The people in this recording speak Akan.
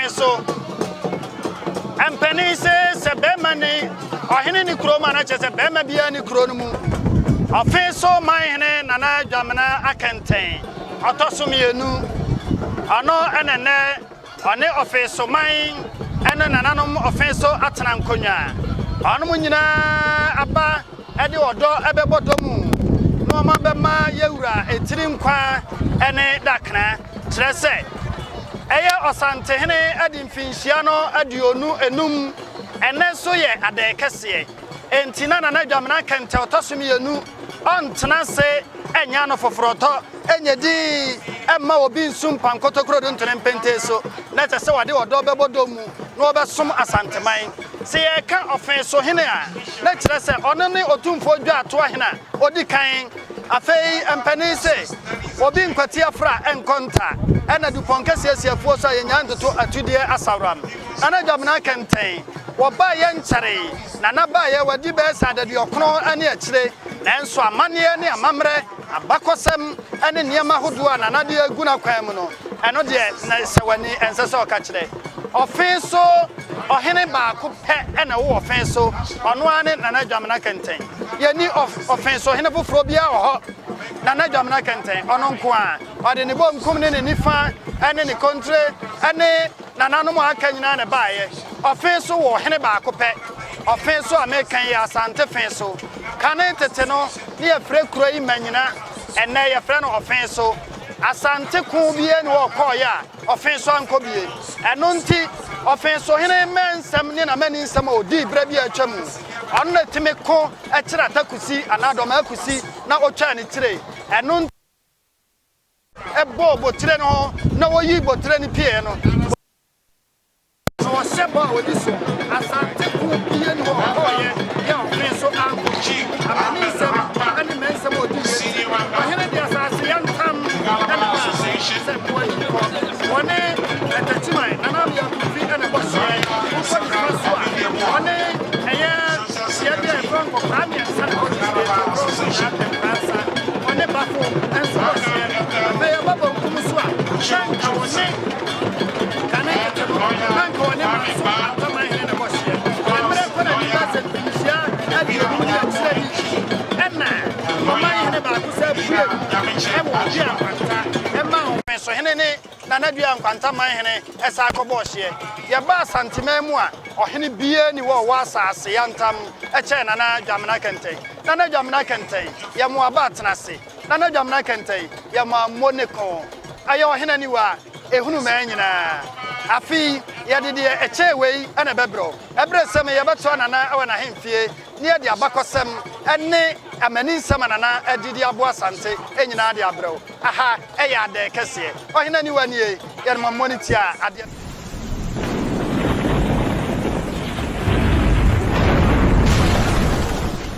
Ɔfee so. Mpanin se sɛ bɛrima ne ɔhene ne kurom a na kyerɛ sɛ bɛrima biara ne kuro no mu. Ɔfee so manhene Nana Dwamena Akɛntɛn ɔtɔ so mmienu. Ɔno ɛna nnɛ ɔne Ɔfee so man ɛne nananom Ɔfee so atena nkonnwa. Ɔnom nyinaa aba de ɔdɔ bɛbɔ dɔ mu na wɔn abɛma yɛwura etiri nkwa ne dakena. Kyerɛ sɛ, ɛyɛ Ɔsantehene adi mfinhyia no 25, ɛnnɛ nso yɛ adɛɛ kɛseɛ. Enti na Nana Dwamena Kɛntɛ ɔtɔ so mmienu ɔntena ase nyɛ ano foforɔtɔ, nyɛ dinn mma obi nsu mpa nkotokuro do ntene mpentee so, na ɛsɛ sɛ wɔde ɔdɔ bɛbɔ dɔ mu na wɔbɛsom Asanteman. Sɛ yɛreka Ɔfeesohene a, na kyerɛ sɛ ɔno ne Otumfoɔ Dwaatoa hene a ɔdi kan. Afei mpanin se, Obi nkwati afra nkɔ nta, ɛna dupɔn kɛseɛ si afuo so a yɛnyaa ntoto atudeɛ asaworam. Nana Dwamena Kɛntɛn, wɔbaeɛ nkyɛree. Nana baeɛ wadi bɛyɛ sɛ adaduɔkron ne akyire. Nanso amanneɛ ne amammerɛ, abakɔsɛm ne nneɛma ahodoɔ a Nana de agu n'akwan mu no, ɛno deɛ na sɛ w'ani ɛnsɛ sɛ ɔka kyerɛ. Ɔfe so ɔhene baako pɛ na ɛwɔ ɔfe so, ɔno ara ne Nana Dwamena Kɛntɛn. Yɛnni ɔfe so hene foforɔ biara wɔ hɔ. Nana Dwamena Kɛntɛn, ɔno nko ara. Ɔde ne bonkum ne ne nifa ne ne kontire ne nananom a aka nyinaa na ɛbaeɛ. Ɔfe so wɔ ɔhene baako pɛ. Ɔfe so a meka yi yɛ Asante fe so. Kane tete no, ne yɛfrɛ kuro yi Manyina. Ɛnnɛ yɛfrɛ no Ɔfe so. Asante ko biara nni hɔ a ɔkɔeɛ a Ɔfe so ankɔ bie. Ɛno nti, Ɔfe so hene mmɛnsɛm ne n'amaninsɛm a ɔdii berɛ bi a atwa mu. Ɔno na ɛtumi ko kyerɛ Atakusi anaa Dɔmaakusi na ɔtwaa ne tire. Ɛno nti, ɛbɔɔ botire no ho na wɔyii botire no pieeɛ no. Na ɔhyɛ bɔ a ɔdi so. Asante ko biara nni hɔ a ɔkɔeɛ yɛ ɔfe so ankɔ bi. Amaninsɛm ne mmɛnsɛm a ɔdiiɛ nti, ɔhene de asase yantam na ɛmaa sɛ mmoa yi nkɔ. Wɔne Takyiman, Nana Ameyaw Kofi na ɛbɔ hyeɛ. Wokɔ nifa so a, wɔne ɛyɛ beaeɛ bi a yɛfrɛ Nkɔkoraa mmiɛnsa na ɛbɔ hyeɛ. Nkɔkoraa Mprɛnsa. Wɔne Bafo nso bɔ hyeɛ. Afei ɛba bonkum so a, na nka wɔne Kane tete no, na anka wɔne Manso Antaman hene na ɛbɔ hyeɛ. Mmerɛ kɔ n'anim bɛyɛ sɛ mfinhyia 50 ne akyire yi, ɛna ɔman hene baako san pue mu wɔ Dua Nkwanta maa Ɔfenso hene ne Nana Dua Nkwanta man hene san kɔbɔɔ hyeɛ. Yɛba Asanteman mu a, ɔhene biara nni hɔ a ɔwɔ asaase yantam kyɛn Nana Dwamena Kɛntɛn. Nana Dwamena Kɛntɛn, yɛ mo aba atena ase. Nana Dwamena Kɛntɛn, yɛ mo ammɔ ne kɔn. Ɛyɛ ɔhene aniwa. Ehunu mmaa nyinaa. Afe yi, yɛde deɛ ɛkyɛn wei na ɛbɛbrɛ wo. Ɛberɛ sɛ me yɛbɛtoa Nana wɔ n'ahemfie na yɛde abakɔsɛm ne amaninsɛm a Nana adi de aboa Asante nyinaa de abrɛ wo. Aha yɛ adɛɛ kɛseɛ. Ɔhene aniwa nie, yɛde mo ammɔ no tia adeɛ.